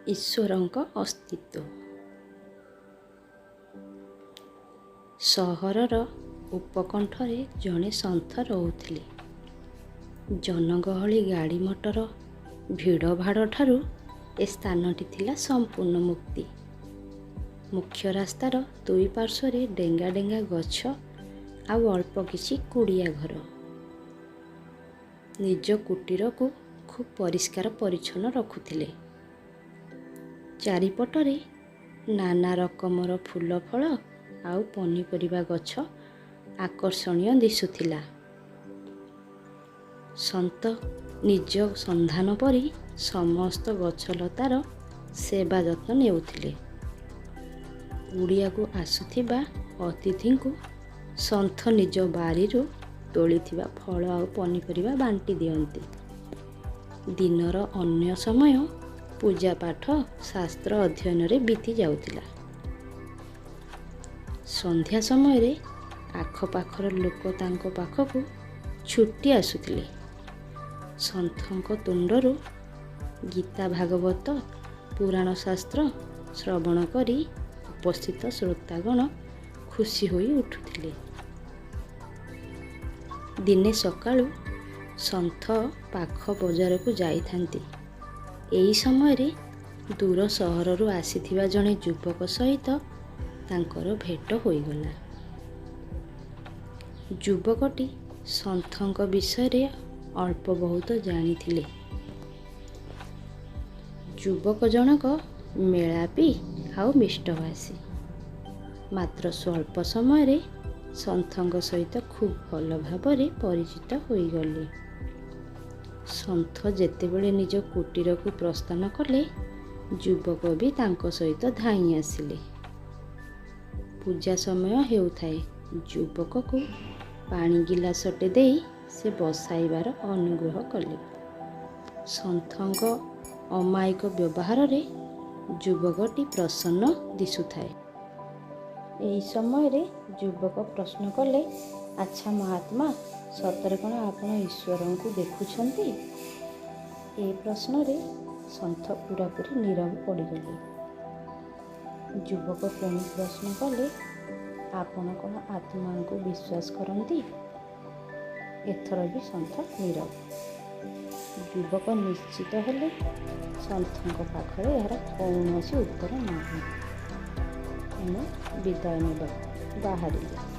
ଈଶ୍ୱରଙ୍କ ଅସ୍ତିତ୍ୱ। ସହରର ଉପକଣ୍ଠରେ ଜଣେ ସନ୍ଥ ରହୁଥିଲେ। ଜନଗହଳି, ଗାଡ଼ି ମଟର, ଭିଡ଼ଭାଡ଼ଠାରୁ ଏ ସ୍ଥାନଟି ଥିଲା ସମ୍ପୂର୍ଣ୍ଣ ମୁକ୍ତି। ମୁଖ୍ୟ ରାସ୍ତାର ଦୁଇ ପାର୍ଶ୍ୱରେ ଡେଙ୍ଗା ଡେଙ୍ଗା ଗଛ ଆଉ ଅଳ୍ପ କିଛି କୁଡ଼ିଆ ଘର। ନିଜ କୁଟୀରକୁ ଖୁବ୍ ପରିଷ୍କାର ପରିଚ୍ଛନ୍ନ ରଖୁଥିଲେ। ଚାରିପଟରେ ନାନା ରକମର ଫୁଲ, ଫଳ ଆଉ ପନିପରିବା ଗଛ ଆକର୍ଷଣୀୟ ଦିଶୁଥିଲା। ସନ୍ଥ ନିଜ ସନ୍ତାନ ପରି ସମସ୍ତ ଗଛଲତାର ସେବା ଯତ୍ନ ନେଉଥିଲେ। କୁଡ଼ିଆକୁ ଆସୁଥିବା ଅତିଥିଙ୍କୁ ସନ୍ଥ ନିଜ ବାରିରୁ ତୋଳିଥିବା ଫଳ ଆଉ ପନିପରିବା ବାଣ୍ଟି ଦିଅନ୍ତି। ଦିନର ଅନ୍ୟ ସମୟ ପୂଜା ପାଠ, ଶାସ୍ତ୍ର ଅଧ୍ୟୟନରେ ବିତି ଯାଉଥିଲା। ସନ୍ଧ୍ୟା ସମୟରେ ଆଖପାଖର ଲୋକ ତାଙ୍କ ପାଖକୁ ଛୁଟି ଆସୁଥିଲେ। ସନ୍ଥଙ୍କ ତୁଣ୍ଡରୁ ଗୀତା, ଭାଗବତ, ପୁରାଣ ଶାସ୍ତ୍ର ଶ୍ରବଣ କରି ଉପସ୍ଥିତ ଶ୍ରୋତାଗଣ ଖୁସି ହୋଇ ଉଠୁଥିଲେ। ଦିନେ ସକାଳୁ ସନ୍ଥ ପାଖ ବଜାରକୁ ଯାଇଥାନ୍ତି। ଏହି ସମୟରେ ଦୂର ସହରରୁ ଆସିଥିବା ଜଣେ ଯୁବକ ସହିତ ତାଙ୍କର ଭେଟ ହୋଇଗଲା। ଯୁବକଟି ସନ୍ଥଙ୍କ ବିଷୟରେ ଅଳ୍ପ ବହୁତ ଜାଣିଥିଲେ। ଯୁବକ ଜଣକ ମେଳାପି ଆଉ ମିଷ୍ଟଭାଷୀ। ମାତ୍ର ସ୍ୱଳ୍ପ ସମୟରେ ସନ୍ଥଙ୍କ ସହିତ ଖୁବ୍ ଭଲ ଭାବରେ ପରିଚିତ ହୋଇଗଲେ। ସନ୍ଥ ଯେତେବେଳେ ନିଜ କୁଟୀରକୁ ପ୍ରସ୍ଥାନ କଲେ, ଯୁବକ ବି ତାଙ୍କ ସହିତ ଧାଇଁ ଆସିଲେ। ପୂଜା ସମୟ ହେଉଥାଏ। ଯୁବକକୁ ପାଣି ଗିଲାସଟେ ଦେଇ ସେ ବସାଇବାର ଅନୁଗ୍ରହ କଲେ। ସନ୍ଥଙ୍କ ଅମାୟିକ ବ୍ୟବହାରରେ ଯୁବକଟି ପ୍ରସନ୍ନ ଦିଶୁଥାଏ। ଏହି ସମୟରେ ଯୁବକ ପ୍ରଶ୍ନ କଲେ, ଆଚ୍ଛା ମହାତ୍ମା, ସତରେ କ'ଣ ଆପଣ ଈଶ୍ୱରଙ୍କୁ ଦେଖୁଛନ୍ତି? ଏ ପ୍ରଶ୍ନରେ ସନ୍ଥ ପୂରାପୂରି ନୀରବ ପଡ଼ିଗଲେ। ଯୁବକ ପୁଣି ପ୍ରଶ୍ନ କଲେ, ଆପଣ କ'ଣ ଆତ୍ମାଙ୍କୁ ବିଶ୍ୱାସ କରନ୍ତି? ଏଥର ବି ସନ୍ଥ ନୀରବ। ଯୁବକ ନିଶ୍ଚିତ ହେଲେ, ସନ୍ଥଙ୍କ ପାଖରେ ଏହାର କୌଣସି ଉତ୍ତର ନାହିଁ। ଏଣୁ ବିଦାୟ ନେବାକୁ ବାହାରିଲେ।